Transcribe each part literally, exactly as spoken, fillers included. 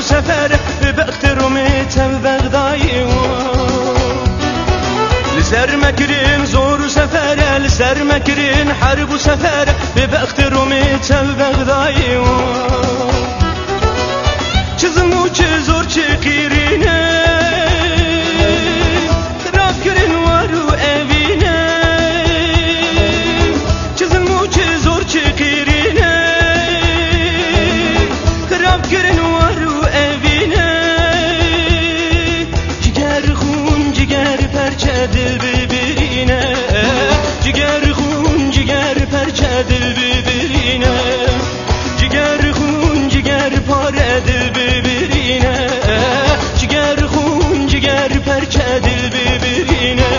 Sefer, bi bextê Romê çev Bexdayê û li ser me kirin zor û sefere, li ser me kirin herb û sefere, bi bextê Romê çev Bexdayê û çi zilm û çi zor çi qîrîne. Xirab kirin war û evîne. Çi zilm û çi zor çi qîrîne. Xirab kirin war û evîne. Ciger xûn ciger perçe dil bibirîne. Ciger xûn ciger perçe dil bibirîne. Ciger xûn ciger pare dil bibirîne. Ciger xûn ciger perçe dil bibirîne.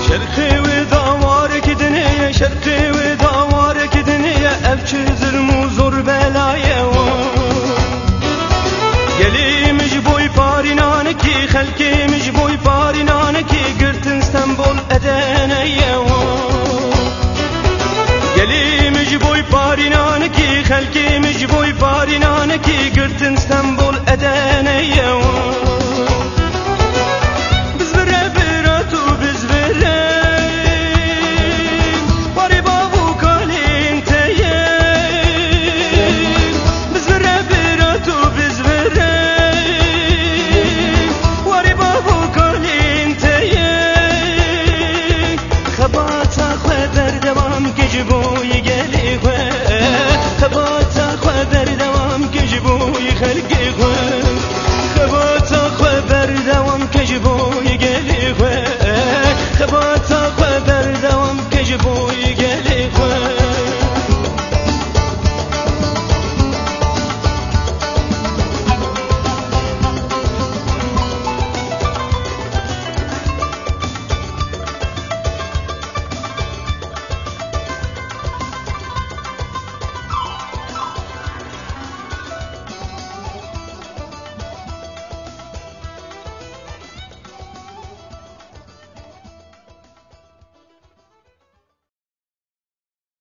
Şerqê wê dawarekî dinê ye, şerqê wê dawarekî dinê ye, ev çi zilm û zor bela ye. Gelê min ji boy parînanekî, xelkê min ji boy parînanekî girtin Stenbol Edene ye. Gelê min ji boy parînanekî, xelkê min ji boy parînanekî girtin Stenbol